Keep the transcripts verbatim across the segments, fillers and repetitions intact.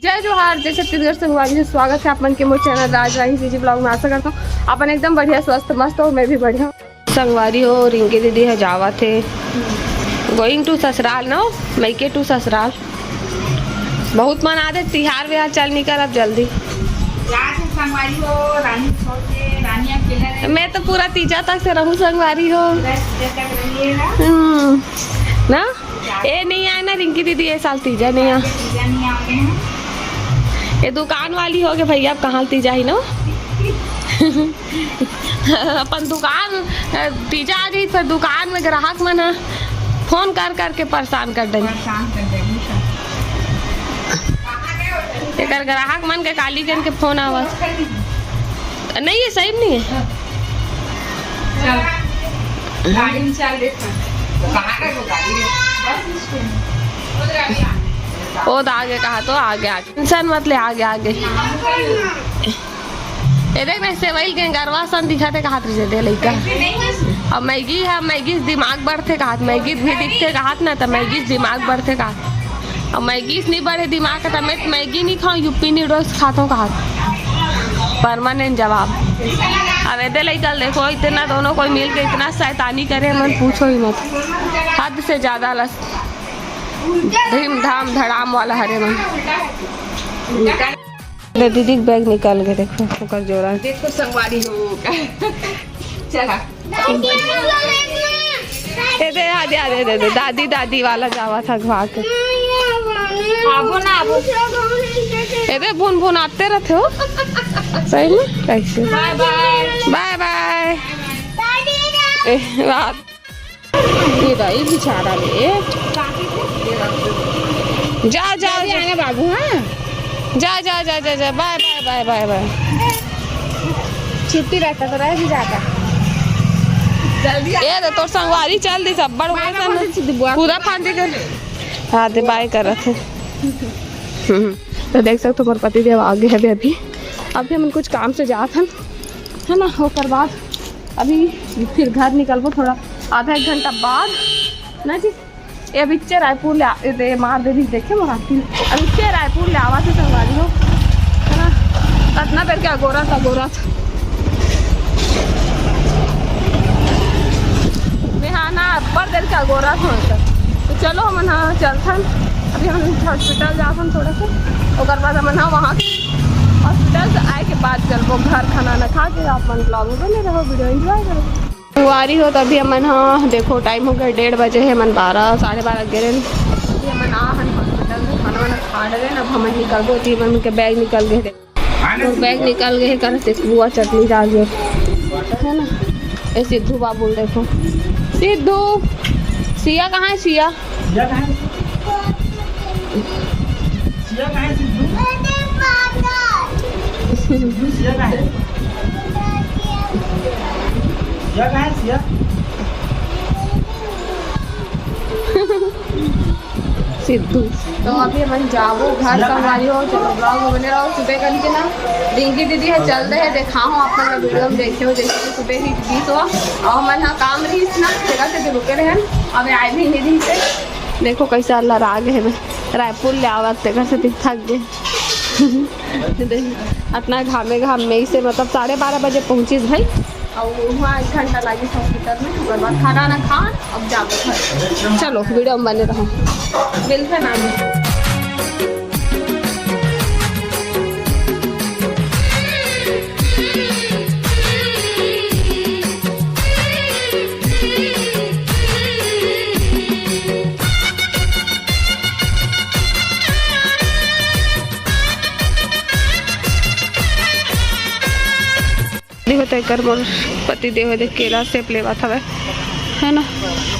जय जोहार, जय छत्तीसगढ़ संगवारी हो, स्वागत है आप मन के मोर चैनल राज राही सीजी ब्लॉग में। आशा करता हूँ आप मन एकदम बढ़िया, स्वस्थ, मस्त हो। मैं भी बढ़िया हूँ। संगवारी हो, रिंकी दीदी ह जावत हे going to ससुराल, no, मइके to ससुराल। बहुत मन आदे तिहार बिहार, चल निकल अब जल्दी। जात हे संगवारी हो, रानी छोड़ के, रानी अकेला रहे। मैं तो पूरा तीजा तक से रहूँ संगवारी हो। बस तीजा तक रहिएगा। हम्म, ना? ए नहीं आए ना रिंकी दीदी, ये साल तीजा नहीं आ। तीजा नहीं आए हैं। ये दुकान वाली हो गए भैया, अब कहाँ तीजा ही ना? अपन दुकान, अ, तीजा आ गई, फिर दुकान में ग्राहक मन ह फोन कर करके परेशान कर देंगे। परेशान कर देंगे। एकर ग्राहक मन के काली जन के फोन आवत। नहीं, ये सही में नहीं है। चल। गाड़ी में चल देख। कहाँ का वो गाड़ी है? Bus stand. ओ, तो आगे कहा तो आगे, आगे। टेंशन मत ले, आगे, आगे। ये देख ना, सेवइल के गरवा सन दिखत हे, कहात रहिसे दे लइका। अब मैगी है, मैगी से दिमाग बढ़थे कहात, मैगी भी दिखथे कहात ना, त मैगी से दिमाग बढ़थे कहात। अब मैगी से नहीं बढ़े दिमाग का, त मैं मैगी नहीं खाऊँ, Yuppi noodles खाता हूँ कहात। परमानेंट जवाब। अब ये दे लइका देखो, इतना दोनों कोई मिल के इतना शैतानी करे, मन पूछो ही मत। हद से ज्यादा लस-, धीम धाम धड़ाम वाला हरे मन। दे दीदी के बैग निकल गए, देखो ओकर जोरा। देखो संगवारी हो। चला। दे दे, आ दे, आ दे, दे दे। दादी, दादी वाला जावा था घुआ के। आबो ना, आबो। ए दे, भुन भुन आते रहते हो। सही में? कैसे? बाय बाय। बाय बाय। ए, बात। ये रही बेचारा ले। जा, जा, जल्दी जा। आना बाबू, हाँ? जा, जा, जा, जा, जा। बाय, बाय, बाय, बाय, बाय। छुट्टी रहता तो रह भी जाता। जल्दी आ। ये तो तोर संगवारी चल दी, सब बड़ बाय बाय वैसन बोल दे, सिद्धू बुआ। पूरा फांदी कर। हाँ, दे बाय करत हे। हम्म, तो देख सकते हो, मोर पति देव आगे है अभी। अभी हमन कुछ काम से जात हन, है ना, ओकर बाद अभी फिर घर निकलबो थोड़ा आधा एक घंटा बाद ना जी। ये अभी इच्चे रायपुर ले आ-, ए दे मार दे रही, देखे मोरा फिर अभी इच्चे रायपुर ले आवा थे संगवारी हो, है ना। कतना बेर के अगोरा था, अगोरा था। मैं हाँ ना, अब्बड़ देर के अगोरा था मतलब। तो चलो हमन हाँ चलथन, अभी हम हॉस्पिटल जाथन थोड़ा सा, ओकर बाद हमन हाँ वहाँ हॉस्पिटल से आए के बाद चलबो घर, खाना ना खा के आप मन ब्लॉग में बने रहो, वीडियो एंजॉय करो। संगवारी हो, तो अभी हमन ह, देखो, टाइम हो गया डेढ़ बजे है, हमन बारह, साढ़े बारह गिरे। अभी हमन आ हन हॉस्पिटल से, खाना वाना खा डरे न, अब हमन निकलबो। अभी हमन के बैग निकल गए, देखो, और बैग निकल गए, कर से बुआ चटनी डाल दियो, है ना। ए सिद्धू बाबू, देखो, सिद्धू, सिया कहाँ है, सिया? सिया कहाँ है? सिया कहाँ है, सिद्धू? सिद्धू, सिया कहाँ है? सिया कहाँ है, सिया? सिद्धू। तो अभी हमन जाबो घर संगवारी हो, चलो ब्लॉग में बने रहो। सुबह करके ना रिंकी दीदी है चल रहे, देखा हो आप लोग वीडियो में देखे हो, जैसे कि सुबह ही बीस हुआ और हमन हा काम रहीस ना, तेरा से रुके रहे, अब आए भी नहीं रही से। देखो कैसे अल्लाह राग है, मैं रायपुर ले आवत ते घर से भी थक गए। देख, अतना घामे घाम में इसे मतलब साढ़े बारह बजे पहुँचिस भाई, और वहाँ एक घंटा लागिस हॉस्पिटल में, ओकर बाद खाना ना खान, अब जाबो घर। चलो वीडियो में बने रहो, मिलते ना। देखो, तो एकर मोर पति देव देख केला सेब लेवत हवे, है ना।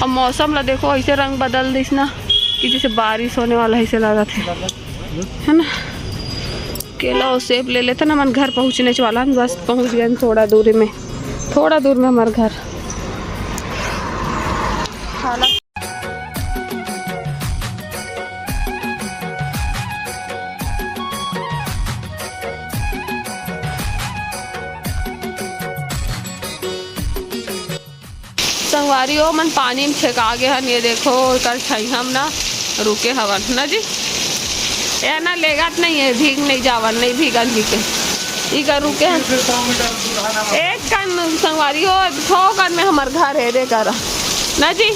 अब मौसम ला देखो, ऐसे रंग बदल दिस ना कि जैसे बारिश होने वाला है, ऐसे लागत है, है ना। केला और सेब ले लेते ना, हमन घर पहुँचने वाला हन, बस पहुँच गए हन थोड़ा दूरी में, थोड़ा दूर में हमार घर। संगवारी हो, मन पानी में छेका गे हन। ये देखो, एकर छइहा म ना रुके हवन ना जी। ए ना, लेगत नहीं है, भीग नहीं जावन, नहीं भीगन जी के। ई कर रुके हैं। एक कन संगवारी हो, छो कन में हमर घर है, दे कर। ना जी,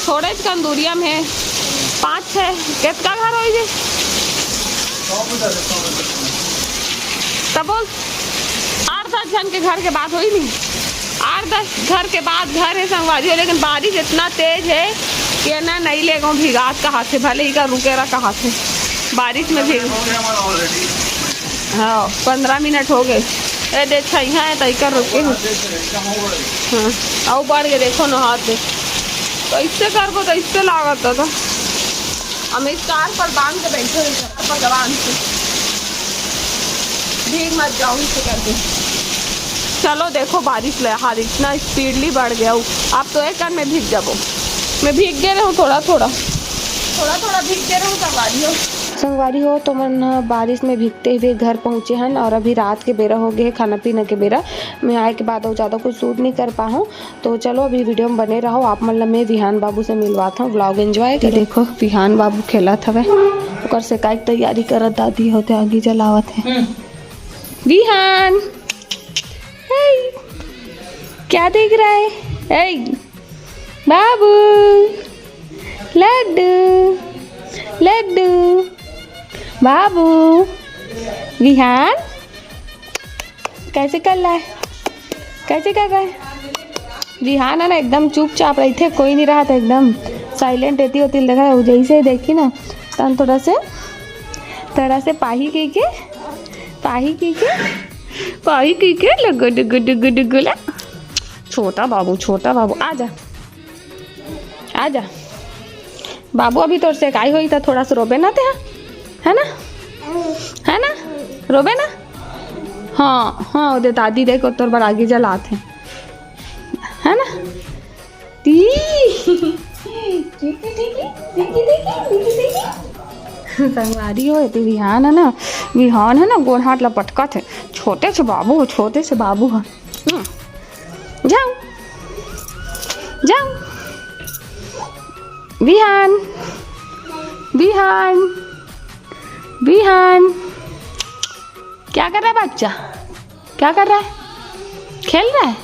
थोड़े च कन दूरिया में है। पाँच छः, कितना घर होई जी? तब बोल, आठ दस जन के घर के बात होई नहीं। आठ दस घर के बाद घर है संगवारी हो, लेकिन बारिश इतना तेज है कि ना, नहीं लेगो भिगात कहाँ से, भले ही का रुके रहा कहाँ से। बारिश में भी। हाँ, पन्द्रह मिनट हो गए। ए, दे छइहा है, तइकर रुके हैं। हाँ, आओ बढ़ के देखो ना हाथ दे। तो इससे करबो तो इससे लागत था। हम इस कार पर बांध के बैठे हुए, कार पर बांध के। भीग मत जाऊँ इसे करके। चलो देखो बारिश ले हाल इतना स्पीडली बढ़ गया हूँ। आप तो एक कन में भीग जाबो। मैं भीग दे रहा हूँ थोड़ा थोड़ा। थोड़ा थोड़ा भीग दे रहा हूँ संगवारी हो। संगवारी हो, तो मन ह बारिश में भीगते हुए घर पहुँचे हन और अभी रात के बेरा हो गए है, खाना पीना के बेरा। मैं आए के बाद अउ ज़्यादा कुछ शूट नहीं कर पाहूँ, तो चलो अभी वीडियो में बने रहो। आप मन ला मैं विहान बाबू से मिलवात हूँ, व्लॉग एंजॉय करो। देखो विहान बाबू खेलत हवे, ओकर सेकाई के तैयारी करत दादी होते आगी जलावत है। विहान, हे, क्या देख रहा है? हे, बाबू, लड्डू, लड्डू, बाबू, विहान, कैसे कर रहा है? कैसे कर रहा है? विहान है ना, एकदम चुपचाप रहिथे, कोई नहीं रहा था, एकदम साइलेंट रहती होती। देखा है, वो जैसे ही देखी ना, तन थोड़ा से, थोड़ा से पाही की के, पाही की के, पाही की के, लुगु, डुगु, डुगु, डुगु, ला। छोटा बाबू, छोटा बाबू, आ जा, आ जा। बाबू, अभी तोर सेकाई होई त थोड़ा से रोबे ना ते, है ना? है ना? रोबे ना? हाँ, हाँ, ओदे दादी देखो तोर बर आगी जलात है, है ना? टी। संगवारी हो, एती विहान है ना, विहान है ना, गोड़ हाथ ला पटकत है। छोटे से बाबू हो, छोटे से बाबू है। हम्म। जाओ, जाओ। विहान, विहान, विहान, क्या कर रहा है बच्चा? क्या कर रहा है? खेल रहा है।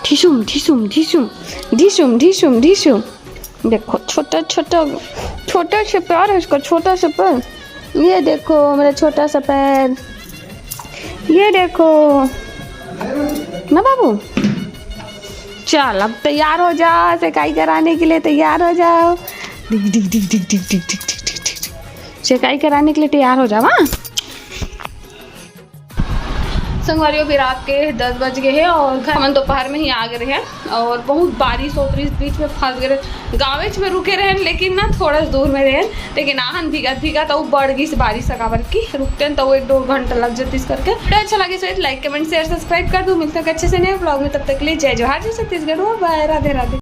ढिशुम, ढिशुम, ढिशुम, ढिशुम, ढिशुम, ढिशुम। देखो, छोटा, छोटा, छोटा सा पैर है इसका, छोटा सा पैर। ये देखो, मेरा छोटा सा पैर। ये देखो। ना बाबू? चल, अब तैयार हो जाओ, सेकाई कराने के लिए तैयार हो जाओ। डिग, डिग, डिग, डिग। सेकाई कराने के लिए तैयार हो जाओ, हाँ? संगवारी हो, अभी रात के दस बज गए हैं और घर, हमन दोपहर में ही आ गए हैं और बहुत बारिश होत रहिस, बीच में फंस गए रहे। गाँवेच में रुके रहन, लेकिन ना थोड़ा दूर में रहन, लेकिन आहन भीगत भीगत अउ बढ़ गई बारिश ह, काबर कि रुकते तो एक दो घंटा लग जातीस करके। वीडियो अच्छा लगे तो लाइक, कमेंट, शेयर, सब्सक्राइब कर दो। मिलते हैं अच्छे से नए व्लॉग में, तब तक के लिए जय जोहार, जय छत्तीसगढ़, बाय, राधे राधे।